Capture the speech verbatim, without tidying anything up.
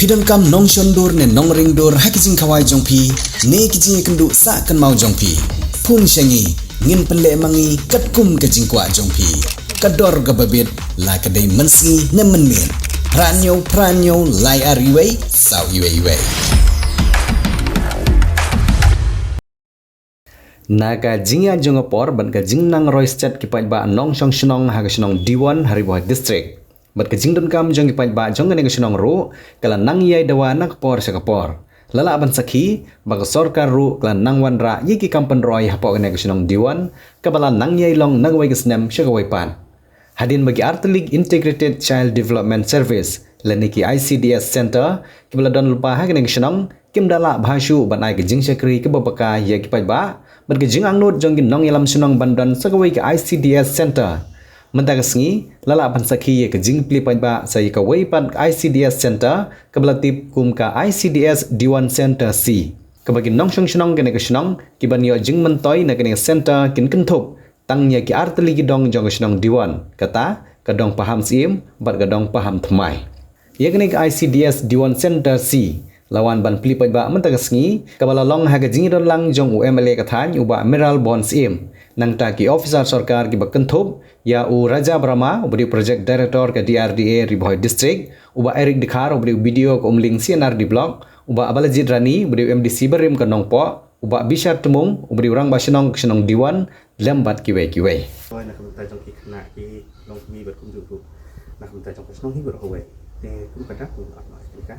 Phi donkam nongshon dur ne nongring dur ha ki jingkhawai jong phi ne ki jingïakynduh sah kynmaw jong phi? Phone sha ngi, ngin pynleh ma ngi katkum ka jingkwah jong phi. Ka dor kaba bit, la ka dei mynsngi ne mynmiet. Phra hynñiew phra hynñiew lai ar wei saw wei wei. Na ka jingïaid jong ka por bad ka jingnang roi stet ki paidbah nongshong shnong ha ka shnong Diwon ha Ri Bhoi District bad ka jingdonkam jong ki paidbah jong kane ka shnong ruh ka la nang ïai dawa na ka por sha ka por. La lah ban sakhi ba ka sorkar ruh ka la nang wanrah ïa ki kam pynroi hapoh kane ka shnong Diwon kaba la nang ïai long na kawei ka snem sha kawei pat. Hadien ba ki artylli ki Integrated Child Development Service lane ki I C D S Center kiba la don lypa ha kane ka shnong kim da lah bha shuh ban ai ka jingshakri kaba paka ïa ki paidbah bad ka jingangnud jong ki nongïalam shnong ban don sa kawei ka I C D S Center. Mynta ka sngi la lah ban sakhi ïa ka jingplie paidbah sa ïa kawei pat ka I C D S Center kaba la tip kum ka I C D S Diwon Center C, kaba ki nongshong shnong kane ka shnong kiban ïoh jingmyntoi na kane ka center kin kynthup tang ïa ki artylli ki dong jong ka shnong Diwon, kata ka dong Paham Syiem bad ka dong Paham Thymmai. Ïa kane ka I C D S Diwon Center C la wan ban plie paidbah mynta ka sngi kaba la long ha ka jingïadon lang jong u M L A ka thaiñ u Bah Mayralborn Syiem, nangta ki officer sorkar kiba kynthup ïa u Raja Brahma uba dei u Project Director ka D R D A Ri Bhoi District, u Bah Eric Dkhar uba dei u B D O ka Umling C and R D Block, u Bah Balajied Rani uba dei u M D C barim ka Nongpoh, u Bah Bishar Tmung uba dei u Rangbah Shnong ka shnong Diwon lem bad kiwei kiwei. Hoi, na ka bynta jong ki khynnah ki longkmie bad kumjuh ruh na ka bynta jong ka shnong hi baroh kawei. Te kum ka dak kum ap noh ïa ka.